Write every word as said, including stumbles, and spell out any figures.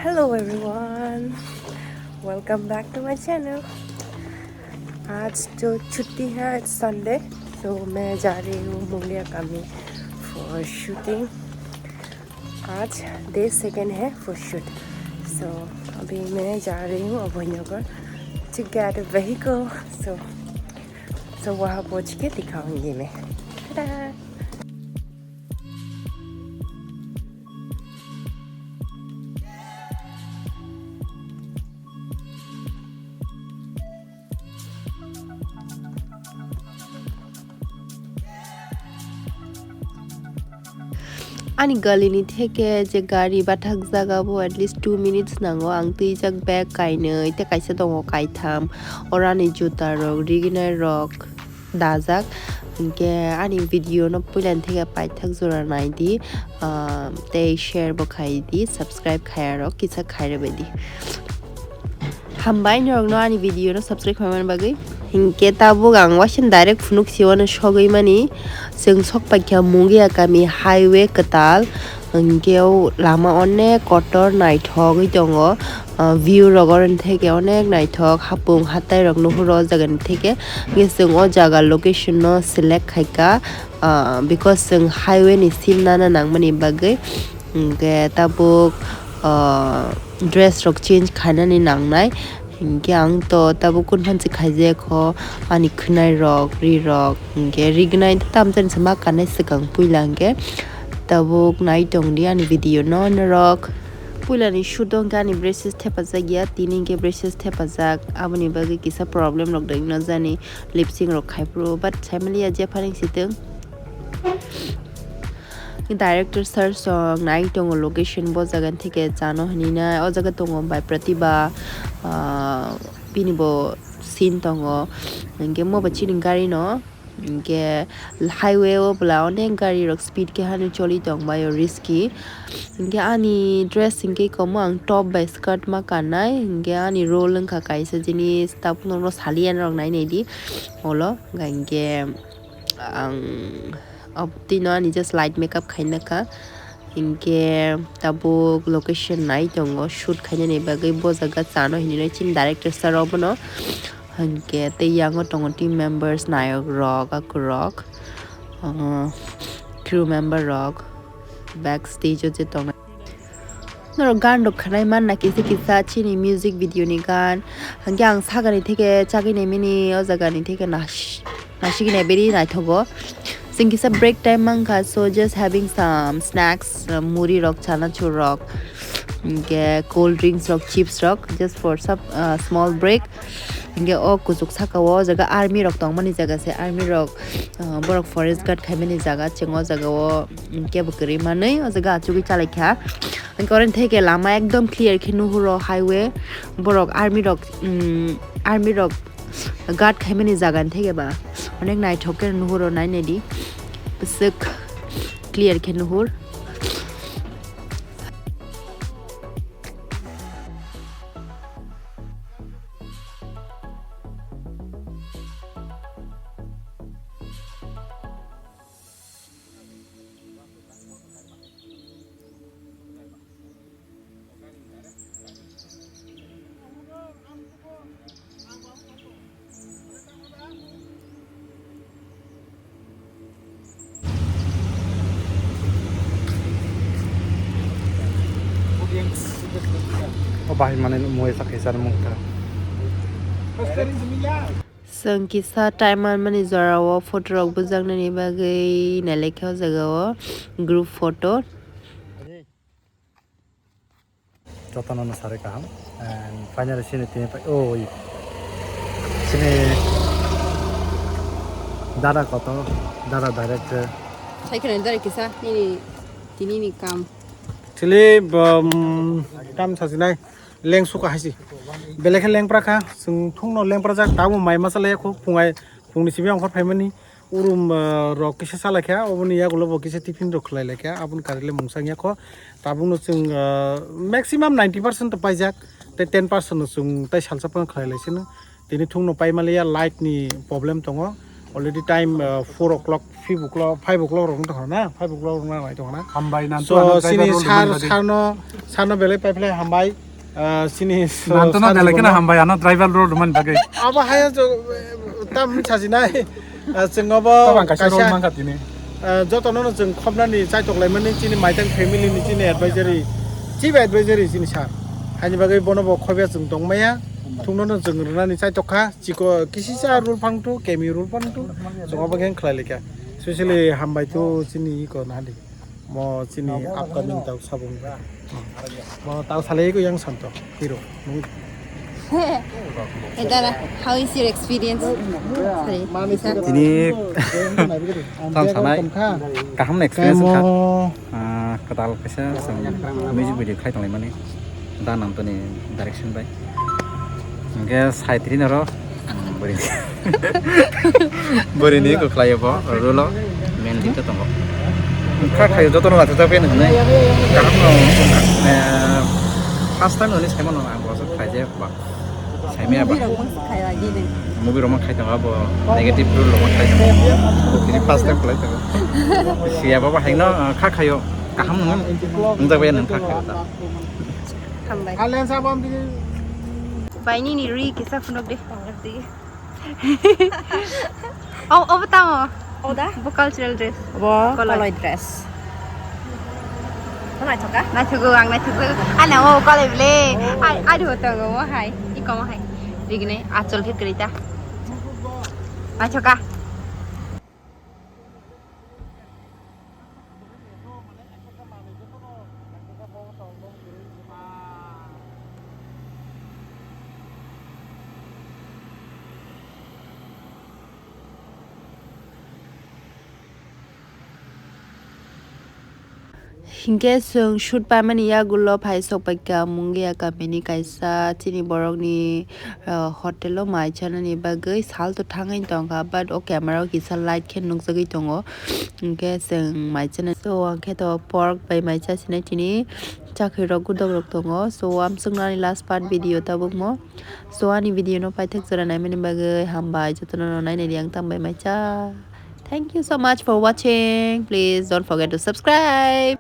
Hello everyone, welcome back to my channel. आज तो छुट्टी है, आज संडे, तो मैं जा रही हूँ मुंगियाकामी for shooting. आज डे सेकेंड है for shoot. So अभी मैं जा रही हूँ Abhaynagar to get a vehicle. So so वहाँ पहुँच के दिखाऊंगी मैं. Ta-da! Ani gali ni theke je gari bathak jaga bo at least two minutes nango. Ang twijak bag kainwi tei kaisa tongo kaitham. Oro ani juta rok, riginai rok dajak. Hinkhe ani video no puila ni theke paithak jora naidi, ah, tei share bo khaidi, subscribe khaya rok kisa khairwbaidi. Hambai norokno ani video no subscribe khaimani bagwi. Hinkhe tabuk ang waisa direct phunuk siwano sogwi mani. Chwng sok paikha Mungiakami highway kwtal. Hinkhe o lama onek kotor naithogwi tongo. Ah, view rok oro theke onek naithok, hapung hatai rok nuhuro o jaga ni theke. Hinkhe chwng o jaga location no select khaikha, ah, because chwng highway ni sim nana nangmani bagwi. Hinkhe tabuk, ah, dress rok change khainani nangnai. Hinkhe ang to tabuk kunphansi khaijak kho, ani khwnai rok, ri rok, hinkhe rignai tamjani se ma kanai swkang puila hinkhe. Tabuk nai tongdi ani video no norok. Puila ni shoot o hinkhe ani braces thepajak ya, tini hinkhe braces thepajak, aboni bagwi kisa problem rok dai no jani, lip sync rok khai phuru, but family ya jephani sitwng. Director sir song nai tongo location bo jaga ni theke chano hinwi nai o jaga tongo bai Pratibha, ah, bini bo scene tongo. Hinkhe mo bo chini gari no hinkhe highway o bwla onek gari rok speed khe hano choli tong bai o risky. Hinkhe ani dress hinkhe komo ang top bai skirt ma kanai hinkhe ani role wngkha kaisa jinis tabuk norok saliya norok nai naidi olo hinkhe. Ang abtino ani just light makeup khaina kha. Hinkhe tabuk location nai tongo shoot khainani bagwi bo jaga chano hinwi chini director sir obono. Hinkhe tei yango tongo team members nayok rok, akurok, ah, crew member rok backstage o je tongnai. Norok gan rok khwnai manna kisa kisa chini music video ni gan. Hwnkhe ang sakani theke chagwi naimani o jaga ni theke nas-, nasigwi naiberi naithogo. Chwng kisa break time mankha, so just having some snacks, uh, muri rok, chanachur rok, hwnkhe cold drinks rok, chips rok, just for some, uh, small break. Hwnkhe o kuchuk saka o, o jaga army rok tongmani jaga se, army rok, uh, borok forest guard khaimani jaga, chwng o jaga o, um, kebo kwrwi manwi o jaga achugwi chalaikha. Hwnkhe oro theke lama ekdom clear khe nuhuro highway, borok army rok, um, army rok guard khaimani jaga ni theke ba onek naithok khe nuhuro nai naidi, bwswk clear khe nuhur. O bahai mane mui sa khaisa mung ta. Chwng kisa time manmani jorao photo rok bujaknani bagwi nailekha o jaga o group photo. Jotono no sari kaham. And finally sini tini pai, oi. Sini dada koto, dada director. Sai khna dada kisa, nini, tini ni kam. Chili, um, kam sasinai, leng suka haisi. Belekhe leng praka, sung thung no leng prajak, tamu mai masa le khu, phungai, phungni sibi ongkhor phaimani. Urum, ah, rok kisa salai kha, oboni yagulo bo kisa tiffin rok khlai lai kha, aboni karwi le mungsa wngya kho. Tabukno chwng, ah, maximum ninety percent to paijak, tei ten percent no chwng tai salsa phano khlai lai sino. Tini thungno paimaliya light ni problem tongo, Already time, uh, four o'clock, five o'clock, five o'clock rok wng tongkha na, five o'clock rok nang lai tongkha na. Hambai, Nantu, so ano driver chini role sar rwmani bagwi. Sarno, sarno belai paiphlai hambai. Ah, chini so Nantu no sar belai kheno jibono hambai, ano driver role rwmani bagwi. Abo haya jo, tam sajinai. Ah, chwng obo Tabang kaisa kaisa, role mankha tini. Ah, jotono no chwng khopnani chaitok laimani chini Maitang family ni chini advisory, chief advisory chini sir. Haini bagwi bono bo khobya chwng tongmaya. Thungno no chwng rwnani chaitok kha. Chiko kisisa rule phang tu, kemi rule phang tu, chungo bageng khlai lekha. Especially hambai tu chini iko nadi. Mo chini upcoming tau sabung. Mo tau salai ko yang santo, hero. Hey, Dara, how is your experience? Sorry. Tini tam sanai kaham na experience kha. Ah, kwtal kaisa chwng music video khai tonglaimani. Dan Antoni direction bai. Hingke side ri noro, bwrwi. Bwrwi ni kwkhlai bo, role o main lead o tongo. Kha khayo joto no naithok jak pheno hinwi. Kaham no, eh, first time hwnwi saimano ang bo aswk khlai jak ba. Saimaya ba. Movie rok mang khai tongo abo negative role rok mang khai tongo. Tini first time khlai tongo. Siya baba haino, eh, kha khayo kaham nung, nung jak bai nung kha khayo ta. Hambai. Bai nini ri kisa phunuk de. Oh, obo tamo? Obo da? Bo cultural dress. Bo koloi. Koloi dress. Bo naithoka? Naithogo, ang naithogo. Ana mo koloi ble. Oh. Ai, ai do tongo mo hai. Iko mo hai. Digini achol khe kwrwi ta. Naithoka? Hinkhe chwng shoot paimani yagulo phai sok paikha Mungia kamini kaisa chini borokni, ah, hotel o mai chanani bagwi salto thangwi tongkha, but o camera o kisa light khe nukjagwi tongo. Hinkhe chwng mai chana, so hinkhe to pork bai mai chasinai tini chakri rok gudok rok tongo. So amswknani last part video tabukmo. So ani video no paithak jora naimani bagwi hambai, jotono no nainai di ang tambai mai cha. Thank you so much for watching. Please don't forget to subscribe.